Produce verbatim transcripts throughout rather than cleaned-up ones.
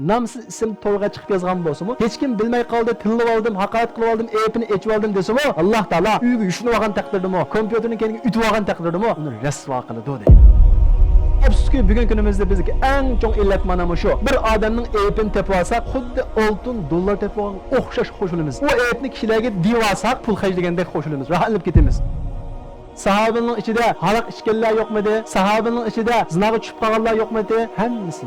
نامسىز ئىسىم تورغا چىقىپ يازغان بولسىمۇ، ھېچكىم بىلمەي قالدى، تىللىۋالدىم، ھاقارەت قىلىۋالدىم، ئېپىنى ئېچىۋالدىم دېسىمۇ، ئاللاھ تائالا ئۆيگە يوشۇنۇۋالغان تەقدىردىمۇ، كومپيۇتېرنىڭ كەينىگە ئۆتۈۋالغان تەقدىردىمۇ ئۇنى رەسۋا قىلىدۇ دەيدۇ. ئەپسۇسكى، بۈگۈنكى كۈنىمىزدە بىزدىكى ئەڭ چوڭ ئىللەت مانا مۇشۇ. بىر ئادەمنىڭ ئېپىنى تېپىۋالساق، خۇددى ئالتۇن دوللار تېپىۋالغانغا ئوخشاش خوشۇلىمىز. ئۇ ئېپنى كىشىلەرگە دېيىۋالساق، پۇل خەجلىگەندەك خوشۇلىمىز، راھەتلىنىپ كېتىمىز. ساھابىنىڭ ئىچىدە ھاراق ئىچكەنلەر يوقمىدى؟ ساھابىنىڭ ئىچىدە زىناغا چۈشۈپ قالغانلار يوقمىدى؟ ھەممىسى.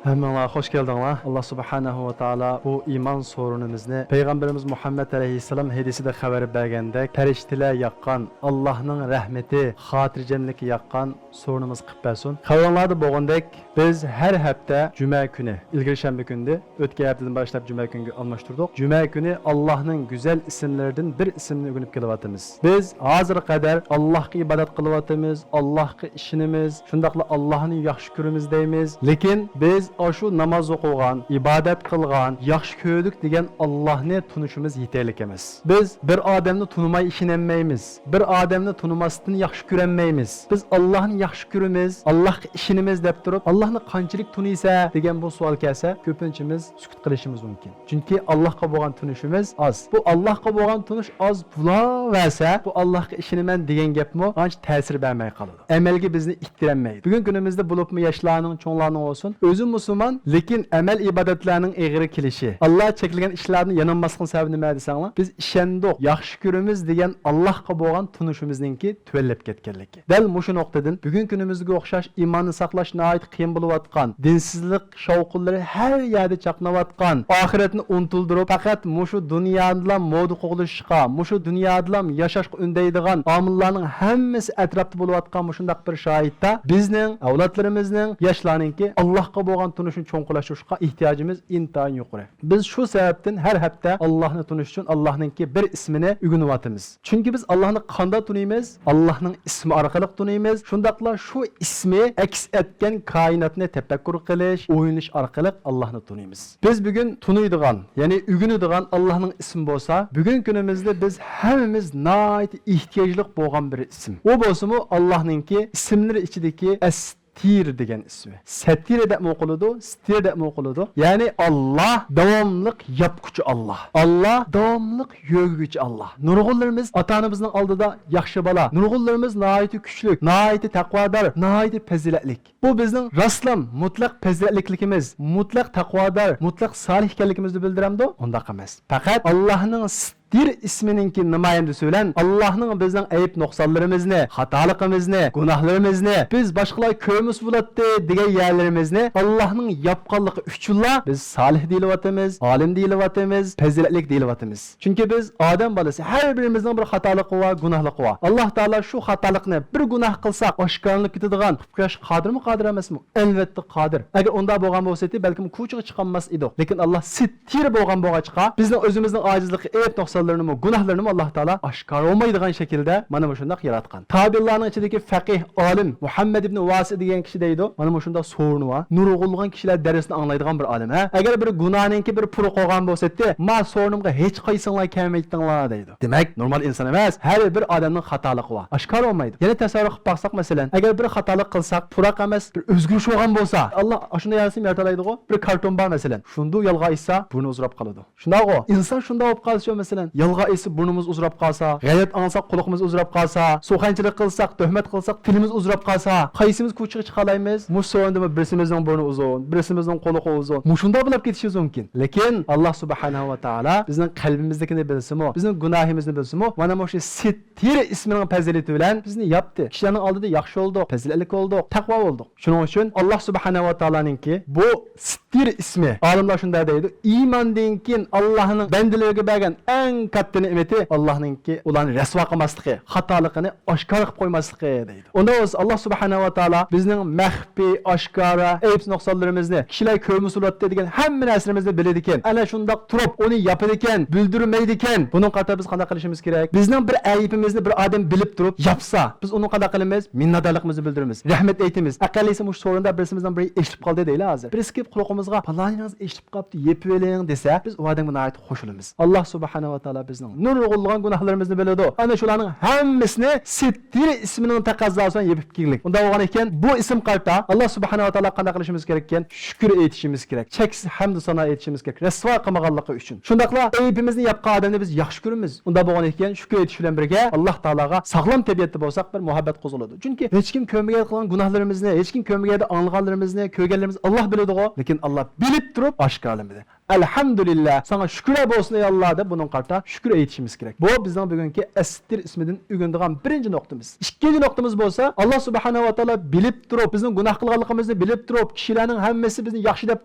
ھەممىڭلار خوش كەلدىڭلار. ئاللاھ سۇبھانەھۇ ۋە تائالا بۇ ئىمان سورۇنىمىزنى پەيغەمبىرىمىز مۇھەممەد ئەلەيھىسسالام ھەدىسىدە خەۋەر بەرگەندەك، پەرىشتىلەر ياققان، ئاللاھنىڭ رەھمىتى، خاتىرجەملىكى ياققان سورۇنىمىزغا قىلىپ بەرسۇن. خەۋىرىڭلاردا بولغىنىدەك، بىز ھەر ھەپتە جۈمە كۈنى، ئىلگىرى شەنبە كۈنىدى، ئۆتكەن ھەپتىدىن باشلاپ جۈمە كۈنگە ئالماشتۇردۇق. جۈمە كۈنى ئاللاھنىڭ گۈزەل ئىسىملىرىدىن بىر ئىسىمنى ئۆگىنىپ كېلىۋاتىمىز. بىز ھازىرغا قەدەر ئاللاھقا ئىبادەت قىلىۋاتىمىز، ئاللاھقا ئىشىنىمىز، شۇنداقلا ئاللاھنى ياخشى كۆرىمىز دەيمىز. لېكىن بىز ئاشۇ ناماز ئوقۇغان، ئىبادەت قىلغان، ياخشى كۆردۇق دېگەن ئاللاھنى تونۇشىمىز يېتەرلىك ئەمەس. بىز بىر ئادەمنى تونۇماي ئىشىنەلمەيمىز. بىر ئادەمنى تونۇماستىن ياخشى كۆرەلمەيمىز. بىز ئاللاھنى ياخشى كۆرىمىز، ئاللاھقا ئىشىنىمىز دەپ تۇرۇپ، ئاللاھنى قانچىلىك تونۇيسەن دېگەن بۇ سوئال كەلسە، كۆپىنچىمىز سۈكۈت قىلىشىمىز مۇمكىن. چۈنكى ئاللاھقا بولغان تونۇشىمىز ئاز. بۇ ئاللاھقا بولغان تونۇش ئاز بولاۋەرسە، بۇ ئاللاھقا ئىشىنىمەن دېگەن گەپمۇ ئانچە تەسىر بەرمەي قالىدۇ. ئەمەلگە بىزنى ئىتتىرەلمەيدۇ. بۈگۈنكى كۈنىمىزدە بولۇپمۇ ياشلارنىڭ، چوڭلارنىڭ بولسۇن، ئۆزى مۇسۇلمان، لېكىن ئەمەل ئىبادەتلەرنىڭ ئېغىر كېلىشى، ئاللا چەكلىگەن ئىشلاردىن يانالماسلىقنىڭ سەۋەبى نېمە دېسەڭلار، بىز ئىشەندۇق، ياخشى كۆرىمىز دېگەن ئاللاھقا بولغان تونۇشىمىزنىڭكى تۆۋەنلەپ كەتكەنلىكى. دەل مۇشۇ نۇقتىدىن بۈگۈنكى كۈنىمىزدىكى ئوخشاش ئىماننى ساقلاش ناھايىتى قىيىن بولۇۋاتقان، دىنسىزلىق شاۋقۇنلىرى ھەر يەردە چاقناۋاتقان، ئاخىرەتنى ئۇنتۇلدۇرۇپ، پەقەت مۇشۇ دۇنيادىلا مودا قوغلىشىشقا، مۇشۇ دۇنيادىلا ياشاشقا ئۈندەيدىغان ئامىللارنىڭ ھەممىسى ئەتراپتا بولۇۋاتقان مۇشۇنداق بىر شارائىتتا، بىزنىڭ، ئەۋلادلىرىمىزنىڭ، ياشلارنىڭكى ئاللاھقا بولغان تونۇشىنى چوڭقۇرلاشتۇرۇشقا ئېھتىياجىمىز ئىنتايىن يۇقىرى. بىز شۇ سەۋەبتىن ھەر ھەپتە ئاللاھنى تونۇش ئۈچۈن ئاللاھنىڭكى بىر ئىسمىنى ئۆگىنىۋاتىمىز. چۈنكى بىز ئاللاھنى قانداق تونۇيمىز؟ ئاللاھنىڭ ئىسمى ئارقىلىق تونۇيمىز. شۇنداقلا شۇ ئىسمى ئەكس ئەتكەن كائىناتنى تەپەككۇر قىلىش، ئويلىنىش ئارقىلىق ئاللاھنى تونۇيمىز. بىز بۈگۈن تونۇيدىغان، يەنى ئۆگىنىدىغان ئاللاھنىڭ ئىسمى بولسا، بۈگۈنكى كۈنىمىزدە بىز ھەممىمىز ناھايىتى ئېھتىياجلىق بولغان بىر ئىسىم. ئۇ بولسىمۇ ئاللاھنىڭكى ئىسىملىرى ئىچىدىكى ئەس سەتتىر دېگەن ئىسمى. سەتتىر دەپمۇ ئوقۇلىدۇ، ستىر دەپمۇ ئوقۇلىدۇ. يەنى ئاللا داۋاملىق ياپقۇچى ئاللا. ئاللا داۋاملىق يۆگىگۈچى ئاللا. نۇرغۇنلىرىمىز ئاتا-ئانىمىزنىڭ ئالدىدا ياخشى بالا. نۇرغۇنلىرىمىز ناھايىتى كۈچلۈك، ناھايىتى تەقۋادار، ناھايىتى پەزىلەتلىك. بۇ بىزنىڭ راستلا مۇتلەق پەزىلەتلىكلىكىمىز، مۇتلەق تەقۋادار، مۇتلەق سالىھ ئىكەنلىكىمىزنى بىلدۈرەمدۇ؟ ئۇنداق ئەمەس. پەقەت ئاللانىڭ دىر ئىسمىنىڭكى نۇمايەندىسى بىلەن ئاللاھنىڭ بىزنىڭ ئەيىب نۇقسانلىرىمىزنى، خاتالىقىمىزنى، گۇناھلىرىمىزنى، بىز باشقىلار كۆرمىسە بولاتتى دېگەن يەرلىرىمىزنى ئاللاھنىڭ ياپقانلىقى ئۈچۈنلا بىز سالىھ دېيىلىۋاتىمىز، ئالىم دېيىلىۋاتىمىز، پەزىلەتلىك دېيىلىۋاتىمىز. چۈنكى بىز ئادەم بالىسى، ھەر بىرىمىزنىڭ بىر خاتالىقى بار، گۇناھلىقى بار. ئاللاھ تائالا شۇ خاتالىقنى بىر گۇناھ قىلساق ئاشكارىلىنىپ كېتىدىغان قىلىپ بېرىشقا قادىرمۇ، قادىر ئەمەسمۇ؟ ئەلۋەتتە قادىر. ئەگەر ئۇنداق بولغان بولسا ئىدى، بەلكىم كوچىغا چىقالماس ئىدۇق. لېكىن ئاللاھ سىتتىر بولغان بولغاچقا، بىزنىڭ ئۆزىمىزنىڭ ئاجىزلىقى، ئەيىب نۇقسانلىرىنىمۇ، گۇناھلىرىنىمۇ ئاللاھ تائالا ئاشكارا بولمايدىغان شەكىلدە مانا مۇشۇنداق ياراتقان. تابىئىنلارنىڭ ئىچىدىكى فەقىھ، ئالىم مۇھەممەد ئىبنى ۋاسىئ دېگەن كىشى دەيدۇ، مانا مۇشۇنداق سورۇنى بار. نۇرغۇنلىغان كىشىلەر دەرسنى ئاڭلايدىغان بىر ئالىم، ھە؟ ئەگەر بىر گۇناھنىڭكى بىر پۇرى قالغان بولسا ئىدى، ما سورۇنۇمغا ھېچقايسىڭلار كەلمەيتتىڭلار دەيدۇ. دېمەك، نورمال ئىنسان ئەمەس، ھەر بىر ئادەمنىڭ خاتالىقى بار. ئاشكارا بولمايدۇ. يەنە تەسەۋۋۇر قىلىپ باقساق، مەسىلەن، ئەگەر بىر خاتالىق قىلساق، پۇراق ئەمەس، بىر ئۆزگىرىش بولغان بولسا، ئاللاھ ئاشۇنداق يارىتسىمۇ يارىتالايدىغۇ؟ بىر كارتون بار، مەسىلەن، شۇنداق يالغان ئېيتسا، بۇرنى ئۇزىراپ قالىدۇ. شۇنداقغۇ؟ ئىنسان شۇنداق بولۇپ قالسىچۇ، مەسىلەن، يالغان ئېيتسا، بۇرنىمىز ئۇزىراپ قالسا، غەيۋەت ئاڭلىساق، قۇلىقىمىز ئۇزىراپ قالسا، سۇخەنچىلىك قىلساق، تۆھمەت قىلساق، تىلىمىز ئۇزىراپ قالسا، قايسىمىز كوچىغا چىقالايمىز؟ مۇشۇ سورۇندىمۇ بىرسىمىزنىڭ بۇرنى ئۇزۇن، بىرسىمىزنىڭ قۇلىقى ئۇزۇن. مۇشۇنداق بولۇپ كېتىشىمىز مۇمكىن. لېكىن ئاللاھ سۇبھانەھۇ ۋە تائالا بىزنىڭ قەلبىمىزدىكىنى بىلسىمۇ، بىزنىڭ گۇناھىمىزنى بىلسىمۇ، مانا مۇشۇ سىتتىر ئىسمىنىڭ پەزىلىتى بىلەن بىزنى ياپتى. كىشىلەرنىڭ ئالدىدا ياخشى بولدۇق، پەزىلەتلىك بولدۇق، تەقۋا بولدۇق. شۇنىڭ ئۈچۈن ئاللاھ سۇبھانەھۇ ۋە تائالانىڭكى بۇ سىتتىر ئىسمى، ئالىملار شۇنداق دەيدۇ، ئىماندىن كېيىن ئاللاھنىڭ بەندىلىرىگە بەرگەن ئەڭ كاتتا نېمىتى ئاللاھنىڭكى ئۇلارنى رەسۋا قىلماسلىقى، خاتالىقىنى ئاشكارا قىلىپ قويماسلىقى دەيدۇ. ئۇنداق بولسا، ئاللاھ سۇبھانەھۇ ۋە تائالا بىزنىڭ مەخپىي، ئاشكارا ئەيىب نۇقسانلىرىمىزنى، كىشىلەر كۆرمىسە بولاتتى دېگەن ھەممە نەرسىلىرىمىزنى بىلىدىكەن. ئەنە شۇنداق تۇرۇپ ئۇنى ياپىدىكەن، بىلدۈرمەيدىكەن. بۇنىڭغا قارىتا بىز قانداق قىلىشىمىز كېرەك؟ بىزنىڭ بىر ئەيىبىمىزنى بىر ئادەم بىلىپ تۇرۇپ ياپسا، بىز ئۇنىڭغا قانداق قىلىمىز؟ مىننەتدارلىقىمىزنى بىلدۈرىمىز، رەھمەت ئېيتىمىز. ئەقەللىسى مۇشۇ سورۇندا بىرسىمىزنىڭ بىرى ئېچىلىپ قالدى دەيلى ھازىر. بىرسى كېلىپ قۇلىقىمىزغا، پالانىڭىز ئېچىلىپ قاپتۇ، يېپىۋېلىڭ دېسە، بىز ئۇ ئادەمگە ناھايىتى خوش بولىمىز. ئاللاھ سۇبھانەھۇ ۋە تائالا بىزنىڭ نۇرغۇنلىغان گۇناھلىرىمىزنى بىلىدۇ. ئەنە شۇلارنىڭ ھەممىسىنى سىتتىر ئىسمىنىڭ تەقەززاسى بىلەن يېپىپ كېلىگلىك. ئۇنداق بولغان ئىكەن، بۇ ئىسىم قارىتا ئاللا سۇبھانەھۇ ۋە تائالا قانداق قىلىشىمىز كېرەك ئىكەن؟ شۈكۈر ئېيتىشىمىز كېرەك. چەكسىز ھەمدۇ سانا ئېيتىشىمىز كېرەك. رەسۋا قىلمىغانلىقى ئۈچۈن. شۇنداقلا ئەيىبىمىزنى ياپقان ئادەمنى بىز ياخشى كۆرىمىز. ئۇنداق بولغان ئىكەن، شۈكۈر ئېيتىش بىلەن بىرگە ئاللا تائالاغا ساغلام تەبىئەتتە بولساق، بىر مۇھەببەت قوزغىلىدۇ. چۈنكى ھېچكىم كۆرمىگەن قىلغان گۇناھلىرىمىزنى، ھېچكىم كۆرمىگەن ئاڭلىغانلىرىمىزنى، كۆرگەنلىرىمىزنى ئاللا بىلىدىغۇ. لېكىن ئاللا بىلىپ تۇرۇپ ئاشكارىلىمىدى. ئەلھەمدۇلىللا، ساڭا شۈكۈرلەر بولسۇن ئەي ئاللا دەپ بۇنىڭ قارىتا شۈكۈر ئېيتىشىمىز كېرەك. بۇ بىزنىڭ بۈگۈنكى ئەستىر ئىسمىدىن ئۆگىنىدىغان بىرىنچى نۇقتىمىز. ئىككىنچى نۇقتىمىز بولسا، ئاللا سۇبھانەھۇ ۋە تائالا بىلىپ تۇرۇپ، بىزنىڭ گۇناھ قىلغانلىقىمىزنى بىلىپ تۇرۇپ، كىشىلەرنىڭ ھەممىسى بىزنى ياخشى دەپ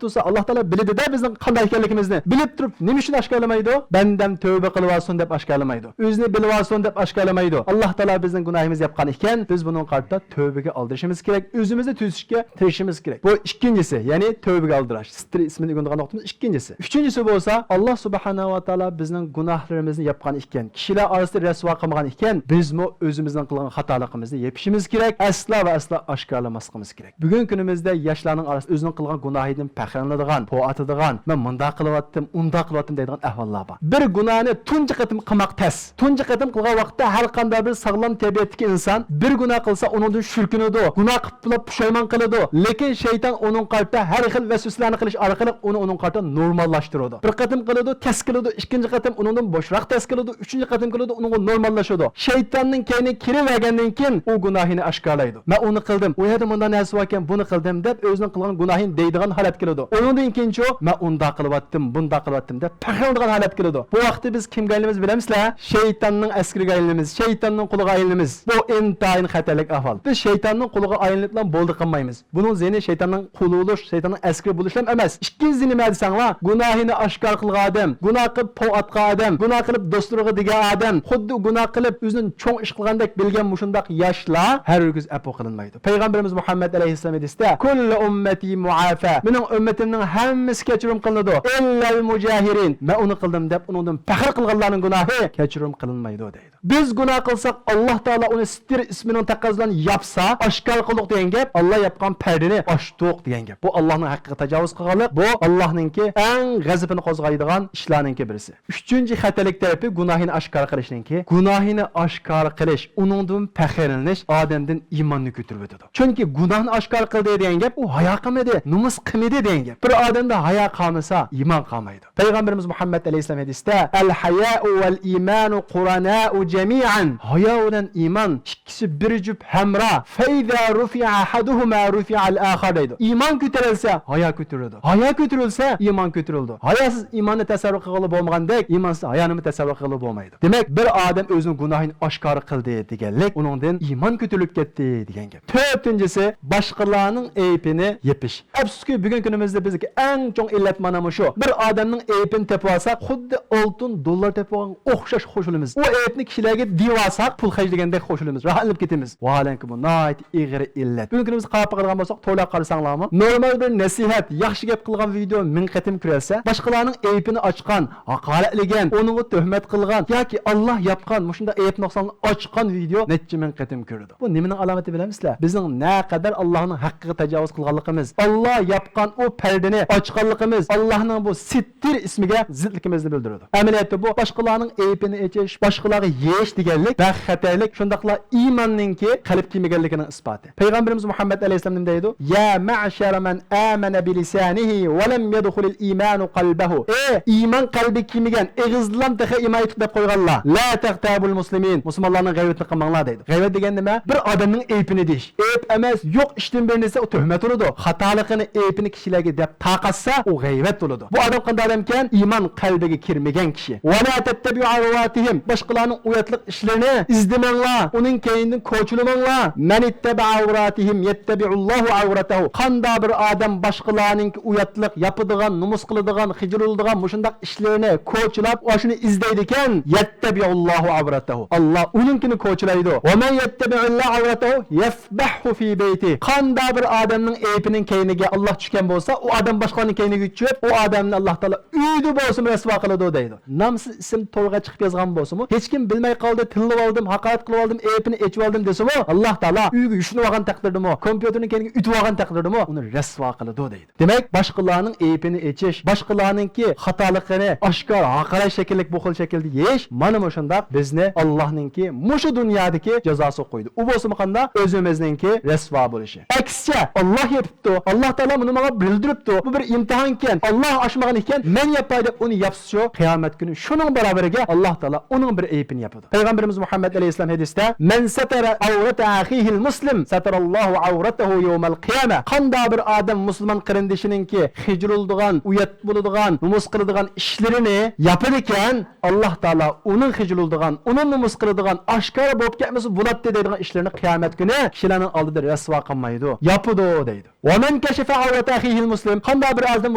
تۇرسا، ئاللا تائالا بىلىدۇ-دە بىزنىڭ قانداق ئىكەنلىكىمىزنى. بىلىپ تۇرۇپ نېمە ئۈچۈن ئاشكارىلىمايدۇ؟ بەندەم تەۋبە قىلىۋالسۇن دەپ ئاشكارىلىمايدۇ. ئۆزىنى بىلىۋالسۇن دەپ ئاشكارىلىمايدۇ. ئاللا تائالا بىزنىڭ گۇناھىمىزنى ياپقان ئىكەن، بىز بۇنىڭغا قارىتا تەۋبىگە ئالدىرىشىمىز كېرەك، ئۆزىمىزنى تۈزىتىشكە تىرىشىشىمىز كېرەك. بۇ ئىككىنچىسى، يەنى تەۋبىگە ئالدىراش. سىتتىر ئىسمىنى ئۆگىنىدىغان نۇقتىمىز ئىككىنچىسى. ئۈچىنچىسى بولسا، ئاللا سۇبھانەھۇ ۋە تائالا بىزنىڭ گۇناھلىرىمىزنى ياپقان ئىكەن، كىشىلەر ئارىسىدا رەسۋا قىلمىغان ئىكەن، بىزمۇ ئۆزىمىزنىڭ قىلغان خاتالىقىمىزنى يېپىشىمىز كېرەك، ئەسلا ۋە ئەسلا ئاشكارىلىماسلىقىمىز كېرەك. بۈگۈنكى كۈنىمىزدە ياشلارنىڭ ئارىسىدا ئۆزىنىڭ قىلغان گۇناھىدىن پەخىرلىنىدىغان، پو ئاتىدىغان، مەن مۇنداق قىلىۋەتتىم، ئۇنداق قىلىۋەتتىم دەيدىغان ئەھۋاللار بار. بىر گۇناھنى تۇنجى قېتىم قىلماق تەس. تۇنجى قېتىم قىلغان ۋاقىتتا ھەر قانداق بىر ساغلام تەبىئەتتىكى ئىنسان بىر گۇناھ قىلسا، ئۇنىڭدىن شۈركۈنىدۇ، گۇناھ قىلىپ بولۇپ پۇشايمان قىلىدۇ. لېكىن شەيتان ئۇنىڭ قارىتا ھەر خىل ۋەسۋەسىلەرنى قىلىش ئارقىلىق ئۇنى ئۇنىڭ قارىتا نورماللاشتۇرىدۇ. بىر قېتىم قىلىدۇ، تەس قىلىدۇ، ئىككىنچى قېتىم ئۇنىڭدىن بوشراق تەس قىلىدۇ، ئۈچىنچى قېتىم قىلىدۇ، ئۇنىڭغا نورماللىشىدۇ. شەيتاننىڭ كەينىگە كىرىۋەرگەندىن كېيىن ئۇ گۇناھىنى ئاشكارىلايدۇ. مەن ئۇنى قىلدىم، ئۇ يەردە مۇنداق نەرسە باركەن، بۇنى قىلدىم دەپ ئۆزىنىڭ قىلغان گۇناھىنى دەيدىغان ھالەت كېلىدۇ. ئۇنىڭدىن كېيىنچۇ، مەن ئۇنداق قىلىۋەتتىم، بۇنداق قىلىۋەتتىم دەپ پەخىرلىنىدىغان ھالەت كېلىدۇ. بۇ ۋاقىتتا بىز كىمگە ئايلىنىمىز بىلەمسىلەر؟ شەيتاننىڭ ئەسكىرىگە ئايلىنىمىز، شەيتاننىڭ قۇلىغا ئايلىنىمىز. بۇ ئىنتايىن خەتەرلىك ئەھۋال. بىز شەيتاننىڭ قۇلىغا ئايلىنىپلا بولدى قىلمايمىز. بۇنىڭ زىيىنى شەيتاننىڭ قۇلى بولۇش، شەيتاننىڭ ئەسكىرى بولۇشلا ئەمەس. ئىككىنچى زىيىنى نېمە دېسەڭلار، گۇناھىنى ئاشكارا قىلغان ئادەم، گۇناھ قىلىپ پو ئاتقان ئادەم، گۇناھ قىلىپ دوستلىرىغا دېگەن ئادەم، خۇددى گۇناھ قىلىپ ئۆزىنى چوڭ ئىش قىلغاندەك بىلگەن مۇشۇنداق ياشلار ھەرگىز ئەپۇ قىلىنمايدۇ. پەيغەمبىرىمىز مۇھەممەد ئەلەيھىسسالام ھەدىستە، كۇللۇ ئۈممەتى مۇئافا، مېنىڭ ئۈممىتىمنىڭ ھەممىسى كەچۈرۈم قىلىنىدۇ، ئىللەل مۇجاھىرىن، مەن ئۇنى قىلدىم دەپ ئۇنىڭدىن پەخىر قىلغانلارنىڭ گۇناھى كەچۈرۈم قىلىنمايدۇ دەيدۇ. بىز گۇناھ قىلساق، ئاللا تائالا ئۇنى سىتتىر ئىسمىنىڭ تەقەززاسى بىلەن ياپسا، ئاشكارا قىلدۇق دېگەن گەپ، ئاللا ياپقان پەردىنى ئاچتۇق دېگەن گەپ. بۇ ئاللانىڭ ھەققىگە تاجاۋۇز قىلغانلىق، بۇ ئاللانىڭكى ئەڭ غەزىپىنى قوزغايدىغان ئىشلارنىڭكى بىرسى. ئۈچىنچى خەتەرلىك تەرىپى گۇناھىنى ئاشكارا قىلىشنىڭكى، گۇناھىنى ئاشكارا قىلىش، ئۇنىڭدىن پەخىرلىنىش ئادەمدىن ئىماننى كۆتۈرۈۋېتىدۇ. چۈنكى گۇناھنى ئاشكارا قىلدى دېگەن گەپ، ئۇ ھايا قىلمىدى، نومۇس قىلمىدى دېگەن گەپ. بىر ئادەمدە ھايا قالمىسا، ئىمان قالمايدۇ. پەيغەمبىرىمىز مۇھەممەد ئەلەيھىسسالام ھەدىستە، ئەل ھايائۇ ۋەل ئىمانۇ قۇرانائۇ جەمىئەن. ھايا بىلەن ئىمان ئىككىسى بىر جۈپ ھەمراھ. فەئىزا رۇفىئە ئەھەدۇھۇما رۇفىئەل ئاخار دەيدۇ. ئىمان كۆتۈرۈلسە، ھايا كۆتۈرۈلىدۇ. ھايا كۆتۈرۈلسە، ئىمان كۆتۈرۈلىدۇ. ھاياسىز ئىماننى تەسەۋۋۇر قىلغىلى بولمىغاندەك، ئىمانسىز ھايانىمۇ تەسەۋۋۇر قىلغىلى بولمايدۇ. دېمەك، بىر ئادەم ئۆزىنىڭ گۇناھىنى ئاشكارا قىلدى دېگەنلىك، ئۇنىڭدىن ئىمان كۆتۈرۈلۈپ كەتتى دېگەن گەپ. تۆتىنچىسى، باشقىلارنىڭ ئەيىبىنى يېپىش. ئەپسۇسكى، بۈگۈنكى كۈنىمىزدە بىزدىكى ئەڭ چوڭ ئىللەت مانا مۇشۇ. بىر ئادەمنىڭ ئەيىبىنى تېپىۋالساق، خۇددى ئالتۇن دوللار تېپىۋالغانغا ئوخشاش خوش بولىمىز. ئۇ ئەيىبنى كىشىلەرگە دېيىۋالساق، پۇل خەجلىگەندەك خوش بولىمىز، راھەتلىنىپ كېتىمىز. ۋاھالەنكى، بۇ ناھايىتى ئېغىر ئىللەت. بۈگۈنكى كۈنىمىزگە قاراپ باقىدىغان بولساق، تورلارغا قارىساڭلارمۇ، نورمال بىر نەسىھەت، ياخشى گەپ قىلغان ۋىدېئو مىڭ قېتىم كۆرۈلسە، باشقىلارنىڭ ئەيىبىنى ئاچقان، ھاقارەتلىگەن، ئۇنىڭغا تۆھمەت قىلغان ياكى ئاللا ياپقان مۇشۇنداق ئەيىب نۇقسانلارنى ئاچقان ۋىدېئو نەچچە مىڭ قېتىم كۆرۈلىدۇ. بۇ نېمىنىڭ ئالامىتى بىلەمسىلەر؟ بىزنىڭ نەقەدەر ئاللانىڭ ھەققىگە تاجاۋۇز قىلغانلىقىمىز، ئاللا ياپقان ئۇ پەردىنى ئاچقانلىقىمىز، ئاللانىڭ بۇ سىتتىر ئىسمىگە زىتلىكىمىزنى بىلدۈرىدۇ. ئەمەلىيەتتە بۇ باشقىلارنىڭ ئەيىبىنى ئېچىش، باشقىلارغا يېيىش دېگەنلىك بەك خەتەرلىك، شۇنداقلا ئىماننىڭكى قېلىپ كەلمىگەنلىكىنىڭ ئىسپاتى. پەيغەمبىرىمىز مۇھەممەد ئەلەيھىسسالام نېمە دەيدۇ؟ يا مەشەرە مەن ئامەنە بىلىسانىھى ۋە لەم يەدخۇلىل ئىمانۇ قەلبەھۇ. ئەي ئىمان قەلبىگە كىرمىگەن، ئېغىزدىنلا تېخى ئىمان ئېيتىپ دەپ قويغانلار، لا تەغتابۇل مۇسلىمىن، مۇسۇلمانلارنىڭ غەيۋىتىنى قىلماڭلار دەيدۇ. غەيۋەت دېگەن نېمە؟ بىر ئادەمنىڭ ئەيىبىنى دېيىش. ئەيىب ئەمەس، يوق ئىشتىن بىرنى دېسە، ئۇ تۆھمەت ئۇرىدۇ. خاتالىقىنى، ئەيىبىنى كىشىلەرگە دەپ تارقاتسا، ئۇ غەيۋەت بولىدۇ. بۇ ئادەم قانداق ئادەمكەن؟ ئىمان قەلبىگە كىرمىگەن كىشى. ۋە لا تەتتەبىئۇ ئەۋراتىھىم. باشقىلارنىڭ ئۇياتلىق ئىشلىرىنى ئىزدىمەڭلار، ئۇنىڭ كەينىدىن كوچىلىماڭلار. مەن ئىتتەبەئە ئەۋراتىھىم يەتتەبىئۇللاھۇ ئەۋرەتەھۇ. قانداق بىر ئادەم باشقىلارنىڭكى ئۇياتلىق، ياپىدىغان، نومۇس قىلىدىغان، خىجىل بولىدىغان مۇشۇنداق ئىشلىرىنى كوچىلاپ، ئاشۇنى ئىزدەيدىكەن، يەتتەبىئۇللاھۇ ئەۋرەتەھۇ. ئاللا ئۇنىڭكىنى كوچىلايدۇ. ۋە مەن يەتتەبىئىللاھۇ ئەۋرەتەھۇ يەفبەھھۇ فى بەيتىھ. قانداق بىر ئادەمنىڭ ئەيىبىنىڭ كەينىگە ئاللا چۈشكەن بولسا، ئۇ ئادەم باشقىلارنىڭ كەينىگە چۈشۈپ، ئۇ ئادەمنى ئاللا تائالا ئۆيدە بولسىمۇ رەسۋا قىلىدۇ دەيدۇ. نامسىز ئىسىم تورغا چىقىپ يازغان بولسىمۇ، ھېچكىم بىلمەي قالدى، تىللىۋالدىم، ھاقارەت قىلىۋالدىم، ئەيىبىنى ئېچىۋالدىم دېسىمۇ، ئاللا تائالا ئۆيگە يوشۇنۇۋالغان تەقدىردىمۇ، كومپيۇتېرنىڭ كەينىگە ئۆتۈۋالغان تەقدىردىمۇ ئۇنى رەسۋا قىلىدۇ دەيدۇ. دېمەك، باشقىلارنىڭ ئەيىبىنى ئېچىش، باشقىلارنىڭكى خاتالىقىنى ئاشكارا ھاقارەت شەكىللىك بۇ خىل شەكىلدە يېيىش، مانا مۇشۇنداق بىزنى ئاللاھنىڭكى مۇشۇ دۇنيادىكى جازاسىغا قويىدۇ. ئۇ بولسىمۇ قانداق؟ ئۆزىمىزنىڭكى رەسۋا بولۇشى. ئەكسىچە، ئاللاھ يېپىپتۇ، ئاللاھ تائالا بۇنى ماڭا بىلدۈرۈپتۇ، بۇ بىر ئىمتىھانكەن، ئاللاھ ئاچمىغان ئىكەن، مەن ياپاي دەپ ئۇنى ياپسىچۇ، قىيامەت كۈنى شۇنىڭ باراۋىرىگە ئاللاھ تائالا ئۇنىڭ بىر ئەيىبىنى ياپىدۇ. پەيغەمبىرىمىز مۇھەممەد ئەلەيھىسسالام ھەدىستە، مەن سەتەرە ئەۋرەتە ئەخىھىل مۇسلىم، سەتەرەللاھۇ ئەۋرەتەھۇ يەۋمەل قىيامە. قانداق بىر ئادەم مۇسۇلمان قېرىندىشىنىڭكى خىجىل بولىدىغان، ئۇيات بولىدىغان، نومۇس قىلىدىغان ئىشلىرىنى ياپىدىكەن، ئاللاھ تائالا ئۇنىڭ خىجىل بولىدىغان، ئۇنىڭ نومۇس قىلىدىغان، ئاشكارا بولۇپ كەتمىسە بولاتتى دەيدىغان ئىشلىرىنى قىيامەت كۈنى كىشىلەرنىڭ ئالدىدا رەسۋا قىلمايدۇ، ياپىدۇ دەيدۇ. ۋەمەن كەشەفە ئەۋرەتە ئەخىھىل مۇسلىم، قانداق بىر ئادەم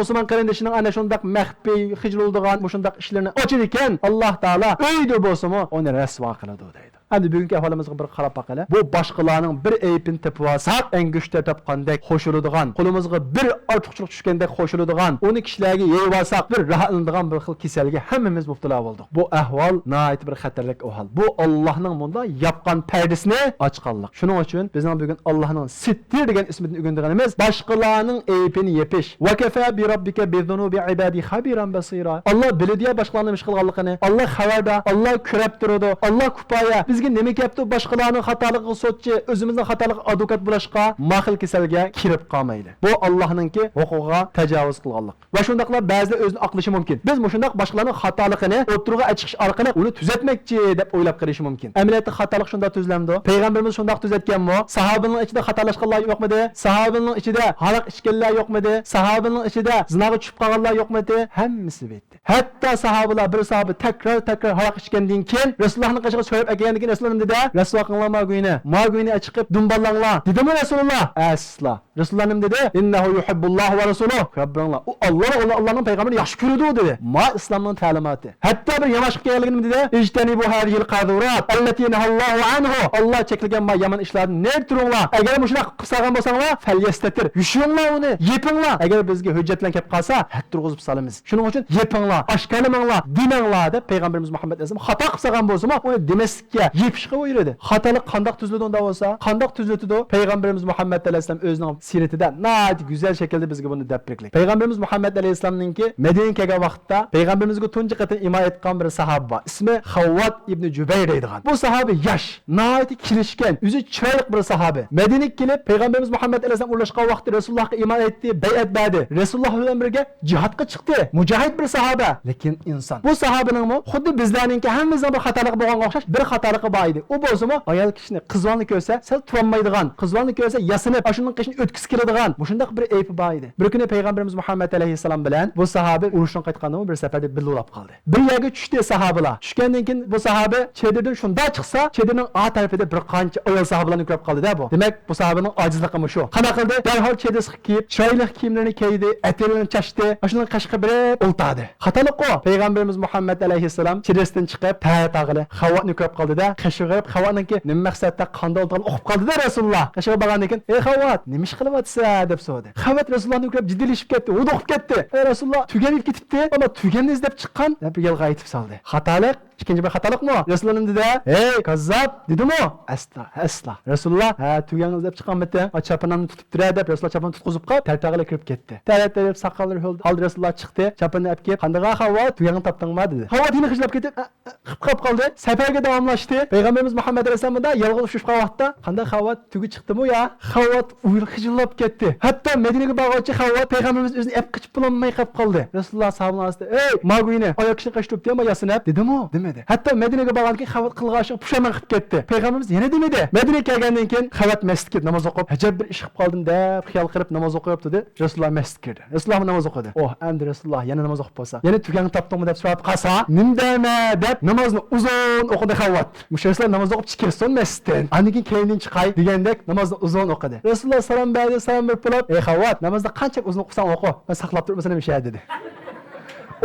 مۇسۇلمان قېرىندىشىنىڭ ئەنە شۇنداق مەخپىي خىجىل بولىدىغان مۇشۇنداق ئىشلىرىنى ئاچىدىكەن، ئاللاھ تائالا ئۆيدە بولسىمۇ ئۇنى رەسۋا قىلىدۇ دەيدۇ. ئەمدى بۈگۈنكى ئەھۋالىمىزغا بىر قاراپ باقايلى. بۇ باشقىلارنىڭ بىر ئەيىبىنى تېپىۋالساق، ئەڭگۈشتەر تاپقاندەك خوشىلىدىغان، قولىمىزغا بىر ئارتۇقچىلىق چۈشكەندەك خوشىلىدىغان، ئۇنى كىشىلەرگە يېيىۋالساق، بىر راھەتلىنىدىغان بىر خىل كېسەلگە ھەممىمىز مۇپتىلا بولدۇق. بۇ ئەھۋال ناھايىتى بىر خەتەرلىك ئەھۋال. بۇ ئاللاھنىڭ مۇنداق ياپقان پەردىسىنى ئاچقانلىق. شۇنىڭ ئۈچۈن بىزنىڭ بۈگۈن ئاللاھنىڭ سىتتىر دېگەن ئىسمىدىن ئۆگىنىدىغىنىمىز باشقىلارنىڭ ئەيىبىنى يېپىش. ۋەكەفە بىرەببىكە بىزۇنۇبى ئىبادى خەبىرەن بەسىرا. ئاللاھ بىلىدۇ يا باشقىلارنىڭ نېمە ئىش قىلغانلىقىنى. ئاللاھ خەۋەردار، ئاللاھ كۆرەپ تۇرىدۇ، ئاللاھ كۇپايە. بىزگە نېمە كەپتۇ؟ باشقىلارنىڭ خاتالىقىغا سوتچى، ئۆزىمىزنىڭ خاتالىقىغا ئادۋوكات بولۇشقا، ما خىل كېسەلگە كىرىپ قالمايلى. بۇ ئاللاھنىڭكى ھوقۇقىغا تاجاۋۇز قىلغانلىق. ۋە شۇنداقلا بەزىلەر ئۆزىنى ئاقلىشى مۇمكىن. بىز مۇشۇنداق باشقىلارنىڭ خاتالىقىنى ئوتتۇرىغا ئەچىقىش ئارقىلىق ئۇنى تۈزەتمەكچى دەپ ئويلاپ قېلىشى مۇمكىن. ئەمەلىيەتتە خاتالىق شۇنداق تۈزىلەمدۇ؟ پەيغەمبىرىمىز شۇنداق تۈزەتكەنمۇ؟ ساھابىنىڭ ئىچىدە خاتالاشقانلار يوقمىدى؟ ساھابىنىڭ ئىچىدە ھاراق ئىچكەنلەر يوقمىدى؟ ساھابىنىڭ ئىچىدە زىناغا چۈشۈپ قالغانلار يوقمىدى؟ ھەممىسى بىتتى. ھەتتا ساھابىلار، بىر ساھابە تەكرار، تەكرار ھاراق ئىچكەندىن كېيىن، رەسۇلۇللاھنىڭ قېشىغا سۆرەپ ئەكەلگەندىن كېيىن رەسۇلۇللا نېمە دېدى؟ رەسۋا قىلىڭلار ماگۈينى. ماگۈينى چىقىپ دۇمبالاڭلار دېدىمۇ رەسۇلۇللا؟ ئەسلا. رەسۇلۇللا نېمە دېدى؟ ئىننەھۇ يۇھىببۇللاھۇ ۋە رەسۇلۇھ. رەببىڭلار. ئۇ ئاللا ۋە ئاللا، ئاللانىڭ پەيغەمبىرىنى ياخشى كۆرىدۇ دېدى. ما ئىسلامنىڭ تەلىماتى. ھەتتا بىر ياماشقا كەلگەنلىكىنى دېدى، ئىجتەنىبۇ ھازىھىل قازۇرات ئەللەتى نەھەللاھۇ ئەنھۇ. ئاللا چەكلىگەن ما يامان ئىشلاردىن نېرى تۇرۇڭلار. ئەگەر مۇشۇنداق قىلىپ سالغان بولساڭلار، فەليەستەتىر، يوشۇرۇڭلار ئۇنى، يېپىڭلار. ئەگەر بىزگە ھۆججەت بىلەن كەپ قالسا، ھەد تۇرغۇزۇپ سالىمىز. شۇنىڭ ئۈچۈن يېپىڭلار، ئاشكارىلىماڭلار، دېمەڭلار دەپ پەيغەمبىرىمىز مۇھەممەد ئەلەيھىسسالام خاتا قىلىپ سالغان بولسىمۇ، ئۇنى دېمەسلىككە، يېپىشقا بۇيرۇدى. خاتالىق قانداق تۈزىلىدۇ ئۇنداق بولسا؟ قانداق تۈزىتىدۇ؟ پەيغەمبىرىمىز مۇھەممەد ئەلەيھىسسالام ئۆزىنىڭ سىرىتىدە ناھايىتى گۈزەل شەكىلدە بىزگە بۇنى دەپ بەرگلىك. پەيغەمبىرىمىز مۇھەممەد ئەلەيھىسسالامنىڭكى مەدىنىگە كەلگەن ۋاقىتتا پەيغەمبىرىمىزگە تۇنجى قېتىم ئىمان ئېيتقان بىر ساھابە بار. ئىسمى خەۋۋات ئىبنى جۇبەير دەيدىغان. بۇ ساھابە ياش، ناھايىتى كېلىشكەن، ئۆزى چىرايلىق بىر ساھابە. مەدىنىگە كېلىپ، پەيغەمبىرىمىز مۇھەممەد ئەلەيھىسسالام ئورۇنلاشقان ۋاقىتتا رەسۇلۇللاھقا ئىمان ئېيتتى، بەيئەت بەردى. رەسۇلۇللاھ بىلەن بىرگە جىھادقا چىقتى. مۇجاھىد بىر ساھابە. لېكىن ئىنسان. بۇ ساھابىنىڭمۇ خۇددى بىزلەرنىڭكى ھەممىمىزنىڭ بىر خاتالىقى بولغانغا ئوخشاش بىر خاتالىقى بار ئىدى. ئۇ بولسىمۇ ئايال كىشىنى، قىز بالىنى كۆرسە سەل تۇرالمايدىغان، قىز بالىنى كۆرسە ياسىنىپ، ئاشۇنىڭ قېشىنى ئۆتكۈسى كېلىدىغان مۇشۇنداق بىر ئەيىبى بار ئىدى. بىر كۈنى پەيغەمبىرىمىز مۇھەممەد ئەلەيھىسسالام بىلەن بۇ ساھابە ئۇرۇشتىن قايتقاندىمۇ بىر سەپەردە بىللە بولاپ قالدى. بىر يەرگە چۈشتى ساھابىلار. چۈشكەندىن كېيىن بۇ ساھابە چېدىردىن شۇنداق چىقسا، چېدىرنىڭ ئا تەرىپىدە بىر قانچە ئايال ساھابىلارنى كۆرۈپ قالدى-دە بۇ. دېمەك، بۇ ساھابىنىڭ ئاجىزلىقى مۇشۇ. قانداق قىلدى؟ دەرھال چېدىسىغا كىيىپ، چىرايلىق كىيىملىرىنى كىيدى، ئەتىرىنى چاچتى، ئاشۇنىڭ قېشىغا بېرىپ ئولتۇردى. خاتالىققۇ؟ پەيغەمبىرىمىز مۇھەممەد ئەلەيھىسسالام چېدىسىدىن چىقىپ، تەتۈر تاغىلى خەۋۋاتنى كۆرۈپ قالدى-دە، قېشىغا بېرىپ خەۋۋاتنىڭكى نېمە مەقسەتتە، قانداق ئولتۇرغانلىقىنى ئۇقۇپ قالدى-دە رەسۇلۇللا. قېشىغا بارغاندىن كېيىن، ئەي خەۋۋات، نېمە ئىش قىلىۋاتىسەن؟ دەپ سورىدى. خەۋۋات رەسۇلۇللانى كۆرۈپ جىددىيلىشىپ كەتتى، ھودۇقۇپ كەتتى. ئەي رەسۇلۇللا، تۈگەن ئۆلۈپ كېتىپتى، ئەمما تۈگەننى ئىزدەپ چىققان، دەپ يالغان ئېيتىپ سالدى. خاتالىق. ئىككىنچى بىر خاتالىقمۇ؟ رەسۇلۇللا نېمە دېدى؟ ھەي، كاززاب! دېدىمۇ؟ ئەسلا، ئەسلا. رەسۇلۇللا، ھە، تۈگەڭنى ئىزدەپ چىققانمىتىڭ؟ ئا، چاپىنىڭنى تۇتۇپ تۇرە، دەپ رەسۇلۇللا چاپىنىنى تۇتقۇزۇپ قاپ، تەتۈر تاغىلى كىرىپ كەتتى. تەتۈر تەتۈر ساقاللىرى ھالدا رەسۇلۇللا چىقتى، چاپىنىنى ئەپ كىيىپ، قانداق خەۋۋات، تۈگەڭنى تاپتىڭما؟ دېدى. خەۋۋات يەنە خىجىللاپ كېتىپ، ئە، ئە، قىپ قاپ قالدى. سەپەرگە داۋاملاشتى. پەيغەمبىرىمىز مۇھەممەد ئەلەيھىسسالام بۇندا يالغۇز ئۇچرىشىپ قالغان ۋاقىتتا، قانداق خەۋۋات، تۈگى چىقتىمۇ يا؟ خەۋۋات ئۇيرۇپ خىجىللاپ كەتتى. ھەتتا مەدىنىگە بارغانچە خەۋۋات پەيغەمبىرىمىز ئۆزىنى ئەپ قېچىپ بولالماي قاپ قالدى. رەسۇلۇللا ساھابىنىڭ ئارىسىدا، ئەي، ماگۇينى، ئايال كىشىنىڭ قېشىدا تۇرۇپتۇ يا، ما ياسىنىپ، دېدىمۇ؟ دېمىدى. ھەتتا مەدىنىگە بارغاندىن كېيىن خەۋۋات قىلغان ئىشىغا پۇشايمان قىلىپ كەتتى. پەيغەمبىرىمىز يەنە دېمىدى. مەدىنىگە كەلگەندىن كېيىن خەۋۋات مەسچىتكە ناماز ئوقۇپ، ئەجەب بىر ئىش قىلىپ قالدىم دەپ خىيال قىلىپ ناماز ئوقۇياپتۇ، دېدى. رەسۇلۇللا مەسچىتكە كىردى. رەسۇلۇللا ناماز ئوقۇدى. ئوھ، ئەمدى رەسۇلۇللا يەنە ناماز ئوقۇپ بولسا، يەنە تۈگەڭنى تاپتىڭمۇ دەپ سوراپ قالسا، نېمە دەيمەن دەپ نامازنى ئۇزۇن ئوقۇدى خەۋۋات. مۇشۇ رەسۇلۇللا ناماز ئوقۇپ چىقىپ كەتسۇن مەسچىتتىن. ئاندىن كېيىن كەينىدىن چىقاي دېگەندەك نامازنى ئۇزۇن ئوقۇدى. رەسۇلۇللا سالام بەردى، سالام بېرىپ بولۇپ، ئەي خەۋۋات، نامازنى قانچە ئۇزۇن ئوقۇساڭ ئوقۇ، مەن ساقلاپ تۇرۇپمۇ سېنى مۇشۇ يەردە، دېدى.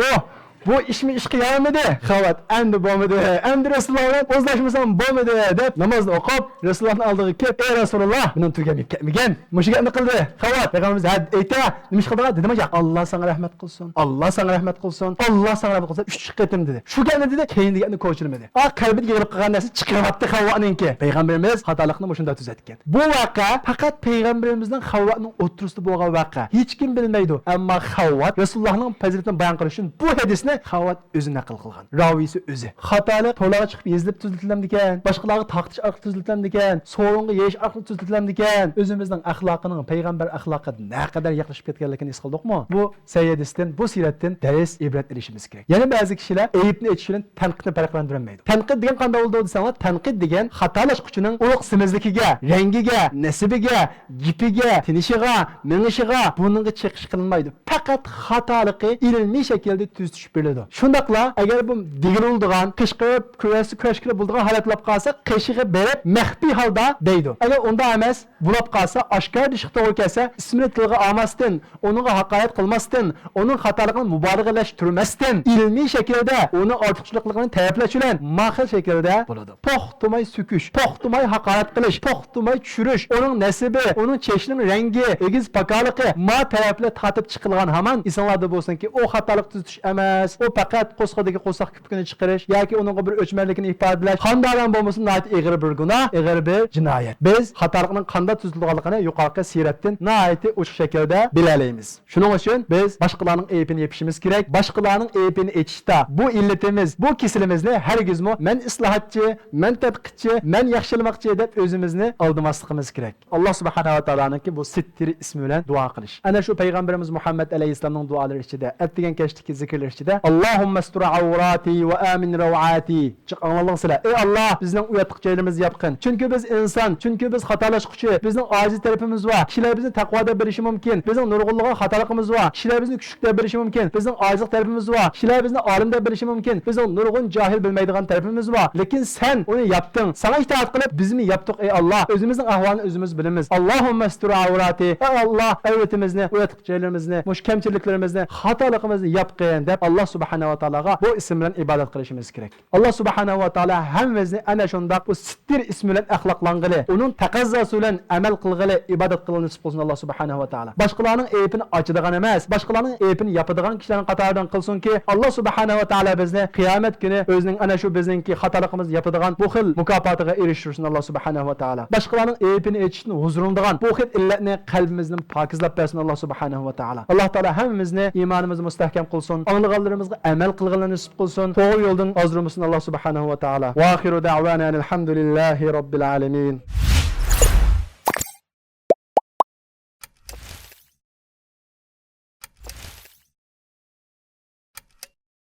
ئۇ بۇ ئىشمۇ ئىشقا يارىمىدى. خەۋۋات، ئەمدى بولمىدى. ئەمدى رەسۇلۇللا بىلەن ئوزلاشمىسام بولمىدى، دەپ نامازنى ئوقۇپ، رەسۇلۇللانىڭ ئالدىغا كېلىپ، ئەي رەسۇلۇللا، مېنىڭ تۈگەم يەپ كەتمىگەن. مۇشۇ گەپنى قىلدى. خەۋۋات، پەيغەمبىرىمىز ھە، ئەيتە، نېمە ئىش قىلدىغان؟ دېدىمۇ، ياق، ئاللا ساڭا رەھمەت قىلسۇن. ئاللا ساڭا رەھمەت قىلسۇن. ئاللا ساڭا رەھمەت قىلسۇن. ئۈچ قېتىم دېدى. شۇ گەپنى دېدى، كېيىن دېگەننى كوچۇرمىدى. ئا، قەلبىدە يىغىلىپ قالغان نەرسە چىقىرىۋەتتى خەۋۋانىڭكى. پەيغەمبىرىمىز خاتالىقنى مۇشۇنداق تۈزەتكەن. بۇ ۋەقە پەقەت پەيغەمبىرىمىزنىڭ خەۋۋاتنىڭ ئوتتۇرىسىدا بولغان ۋەقە. ھېچكىم بىلمەيدۇ. ئەمما خەۋۋات رەسۇلۇللانىڭ پەزىلىتىنى بايان قىلىش ئۈچۈن بۇ ھەدىسنى خەۋۋات ئۆزى نەقىل قىلغان. راۋىيسى ئۆزى. خاتالىق تورلارغا چىقىپ يېزىلىپ تۈزىتىلەمدىكەن، باشقىلارغا تارقىتىش ئارقىلىق تۈزىتىلەمدىكەن، سورۇنغا يېيىش ئارقىلىق تۈزىتىلەمدىكەن. ئۆزىمىزنىڭ ئەخلاقىنىڭ پەيغەمبەر ئەخلاقىغا نەقەدەر يېقىنلىشىپ كەتكەنلىكىنى ھېس قىلدۇقمۇ؟ بۇ سەھىھ ھەدىستىن، بۇ سىرەتتىن دەرس، ئىبرەت ئېلىشىمىز كېرەك. يەنە بەزى كىشىلەر ئەيىبنى ئېچىش بىلەن تەنقىدنى پەرقلەندۈرەلمەيدۇ. تەنقىد دېگەن قانداق بولىدۇ دېسەڭلار، تەنقىد دېگەن خاتالاشقۇچىنىڭ ئۇلۇغ سېمىزلىكىگە، رەڭگىگە، نەسىبىگە، گېپىگە، تىنىشىغا، مېڭىشىغا، بۇنىڭغا چېقىش قىلىنمايدۇ. پەقەت خاتالىقى ئىلمىي شەكىلدە تۈزىتىش بېرىلىدۇ. شۇنداقلا ئەگەر بۇ دېگىلى بولىدىغان، قىچقىرىپ، كۆرسە كۆرۈشكىلى بولىدىغان ھالەت بولۇپ قالسا، قېشىغا بېرىپ مەخپىي ھالدا دەيدۇ. ئەگەر ئۇنداق ئەمەس، بۇلاپ قالسا، ئاشكارا دېيىشكە توغرا كەلسە، ئىسمىنى تىلغا ئالماستىن، ئۇنىڭغا ھاقارەت قىلماستىن، ئۇنىڭ خاتالىقىنى مۇبالىغىلەشتۈرمەستىن، ئىلمىي شەكىلدە ئۇنىڭ ئارتۇقچىلىقلىرىنى تەرىپلەش بىلەن ماقۇل شەكىلدە بولىدۇ. توختىماي سۆكۈش، توختىماي ھاقارەت قىلىش، توختىماي چۈشۈرۈش، ئۇنىڭ نەسىبى، ئۇنىڭ چېچىنىڭ رەڭگى، ئېگىز پاكالىقى، ما تەرەپلەر تارتىپ چىقىلغان ھامان ئېسىڭلاردا بولسۇنكى، ئۇ خاتالىق تۈزىتىش ئەمەس، ئۇ پەقەت قورسىقىدىكى قورساق كۆپۈكىنى چىقىرىش ياكى ئۇنىڭغا بىر ئۆچمەنلىكىنى ئىپادىلەش، قانداقلا بولمىسۇن، ناھايىتى ئېغىر بىر گۇناھ، ئېغىر بىر جىنايەت. بىز خاتالىقنىڭ قانداق تۈزىتىلىدىغانلىقىنى يۇقىرىقى سىرەتتىن ناھايىتى ئوچۇق شەكىلدە بىلەلەيمىز. شۇنىڭ ئۈچۈن بىز باشقىلارنىڭ ئەيىبىنى يېپىشىمىز كېرەك. باشقىلارنىڭ ئەيىبىنى ئېچىشتا بۇ ئىللىتىمىز، بۇ كېسىلىمىزنى ھەرگىزمۇ مەن ئىسلاھاتچى، مەن تەتقىقچى، مەن ياخشىلىماقچى دەپ ئۆزىمىزنى ئالدىماسلىقىمىز كېرەك. ئاللا سۇبھانەھۇ ۋە تائالانىڭكى بۇ سىتتىرى ئىسمى بىلەن دۇئا قىلىش. ئەنە شۇ پەيغەمبىرىمىز مۇھەممەد ئەلەيھىسسالامنىڭ دۇئالىرى ئىچىدە، ئەتىگەن كەچتىكى زىكىرلىرى ئىچىدە، اللهم استر عوراتي وآمن روعاتي. جىق ئاڭلاڭلار سىلەر. ئەي ئاللا، بىزنىڭ ئۇياتلىق جايلىرىمىزنى ياپقىن. چۈنكى بىز ئىنسان، چۈنكى بىز خاتالاشقۇچى، بىزنىڭ ئاجىز تەرىپىمىز بار. كىشىلەر بىزنى تەقۋا دەپ بىلىشى مۇمكىن. بىزنىڭ نۇرغۇنلىغان خاتالىقىمىز بار. كىشىلەر بىزنى كۈچلۈك دەپ بىلىشى مۇمكىن. بىزنىڭ ئاجىزلىق تەرىپىمىز بار. كىشىلەر بىزنى ئالىم دەپ بىلىشى مۇمكىن. بىزنىڭ نۇرغۇن جاھىل بىلمەيدىغان تەرىپىمىز بار. لېكىن سەن ئۇنى ياپتىڭ. ساڭا ئىتائەت قىلىپ، بىزمۇ ياپتۇق، ئەي ئاللا. ئۆزىمىزنىڭ ئەھۋالىنى ئۆزىمىز بىلىمىز. اللهم استر عوراتي. ئەي ئاللا، ئەۋرىتىمىزنى، ئۇياتلىق جايلىرىمىزنى، مۇشۇ كەمچىلىكلىرىمىزنى، خاتالىقىمىزنى ياپقىن دەپ، ئاللا سۇبھانەھۇ ۋە تائالاغا بۇ ئىسىم بىلەن ئىبادەت قىلىشىمىز كېرەك. ئاللا سۇبھانەھۇ ۋە تائالا ھەممىمىزنى ئەنە شۇنداق بۇ سىتتىر ئىسمى بىلەن ئەخلاقلانغىلى، ئۇنىڭ تەقەززاسى بىلەن ئەمەل قىلغىلى، ئىبادەت قىلغىلى نېسىپ قىلسۇن، ئاللا سۇبھانەھۇ ۋە تائالا. باشقىلارنىڭ ئەيىبىنى ئاچىدىغان ئەمەس، باشقىلارنىڭ ئەيىبىنى ياپىدىغان كىشىلەرنىڭ قاتارىدىن قىلسۇنكى، ئاللا سۇبھانەھۇ ۋە تائالا بىزنى قىيامەت كۈنى ئۆزىنىڭ ئەنە شۇ بىزنىڭكى خاتالىقىمىزنى ياپىدىغان بۇ خىل مۇكاپاتىغا ئېرىشتۈرسۇن، ئاللا سۇبھانەھۇ ۋە تائالا. باشقىلارنىڭ ئەيىبىنى ئېچىشتىن ھۇزۇرلىنىدىغان بۇ خىل ئىللەتنى قەلبىمىزدىن پاكىزلاپ بەرسۇن، ئاللا سۇبھانەھۇ ۋە تائالا. ئاللا تائالا ھەممىمىزنى ئىمانىمىزنى مۇستەھكەم قىلسۇن، ئاڭلىغانلىرىمىزغا ئەمەل قىلغىنىنى نېسىپ قىلسۇن، توغرا يولدىن ئازدۇرمىسۇن، ئاللا سۇبھانەھۇ ۋە تائالا. وآخر دعوانا أن الحمد لله رب العالمين.